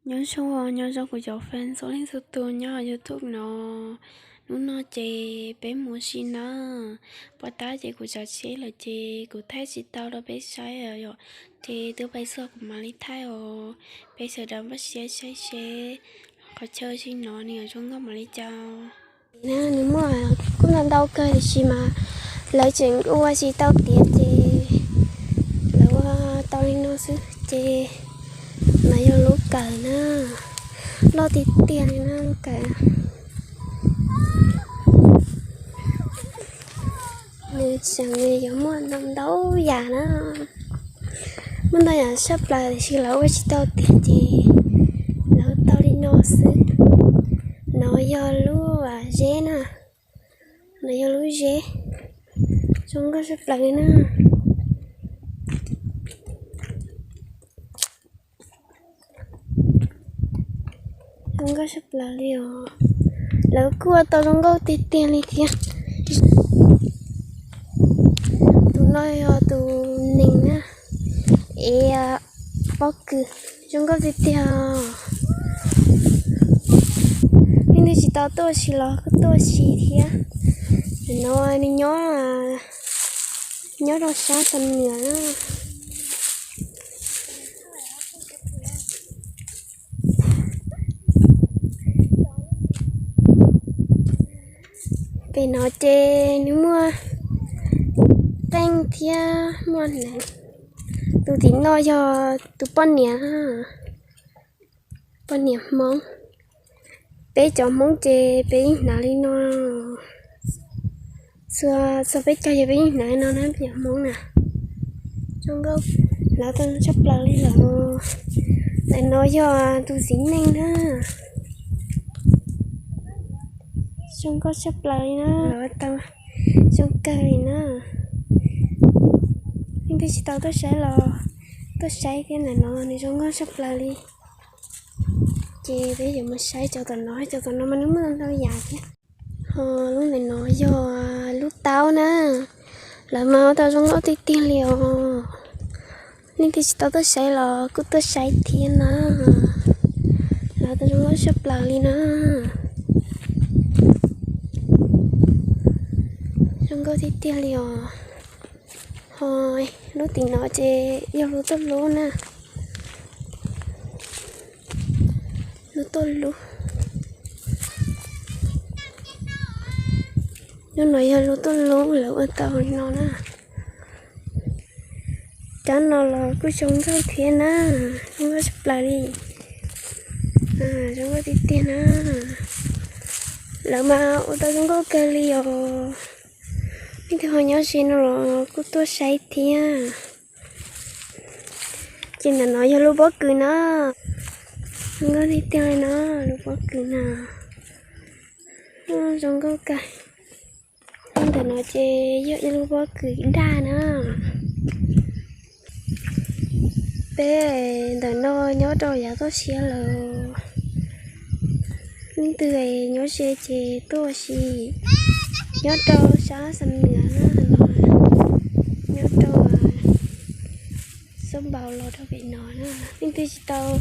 Nyob zoo, nyob zoo kuv cov fan txhua leej txhua tus nyob YouTube no. Hnub no ces peb mus ua si na. Pom tab ces kuv tsav tsheb lawm ces kuv thaij tsis tau rau peb saib yom. Ces twb pais txog kuv mam li thaij os. Peb sawv daws npaj siab saib seb qhov chaw ua si no nws yuav zoo nkauj npaum li cas. Nws muaj kuj ntau ntau kawg tiam sis mas lawv tseem ua tsis tau tiav ces lawv ua tau li no xwb ces no yog lub kawm na, loj tiag tiag li na lub kawm. Nws tseem yuav muaj ntau ntau yam na, muaj ntau yam tshaj plaws tiam sis lawv ua tsis tau tiav ces lawv tau li no xwb. No yog lub zeb na, no yog lub zeb, zoo nkauj tshaj plaws li na. Zoo nkauj tshaj plaws li os. Lawv kuj ua tau zoo nkauj tiag tiag li thiab. Tus no yog tus nees na, es pob kws zoo nkauj tiag tiag. Leej twg tsis tau tuaj ua si los kuj tuaj ua si thiab. Nim no nws nyob, nyob rau sab Xam Nuas na. Pem no ces nws muaj qeej thiab muaj hneev. Tus tim no yog tus poj niam, poj niam Hmoob. Peb cov Hmoob ces peb yeej hnav li no. Txhua, txhua peb caug yog peb yeej hnav li no na peb cov Hmoob na. Zoo nkauj, hnav tau tshaj plaws li lawm. Ntawm no yog tus txiv neej na. Zoo nkauj tshaj plaws li na, lawv tau zoo kawg li na. Leej twg tsis tau tuaj saib los tuaj saib thiab, ntawm no nws zoo nkauj tshaj plaws li. Ces peb yuav mus saib cov tom no, cov tom no mas nws muaj ntau yam thiab. Ho lub ntawm no yog lub taub na, lawv mas ua tau zoo nkauj tiag tiag li os. Leej twg tsis tau tuaj saib los kuj tuaj saib thiab na. Lawv tau zoo nkauj tshaj plaws li na. Zoo nkauj tiag tiag li os. Ho lub tim no ces yog lub tuaj lub na. Lub tuaj lub. Lub no yog lub tuaj lub lawv ua tau li no na. Cov no los kuj zoo nkauj thiab na, zoo nkauj tshaj plaws li. Zoo nkauj tiag tiag na. Lawv mas ua tau zoo nkauj kawg li os. Leej twg ho nyob ze no los kuj tuaj saib thiab. Ces ntawm no yog lub pob kws na. Zoo nkauj tiag tiag li na, lub pob kws na. Zoo nkauj kawg. Ntawm no ces yog ib lub pob kws daj na. Peb ntawm no nyob rau yav toj siab lawm. Leej twg nyob ze ces tuaj ua si. Nyob rau sab Xam Nuas na, nyob rau Xab Npaus los rau pem no na. Leej twg tsis tau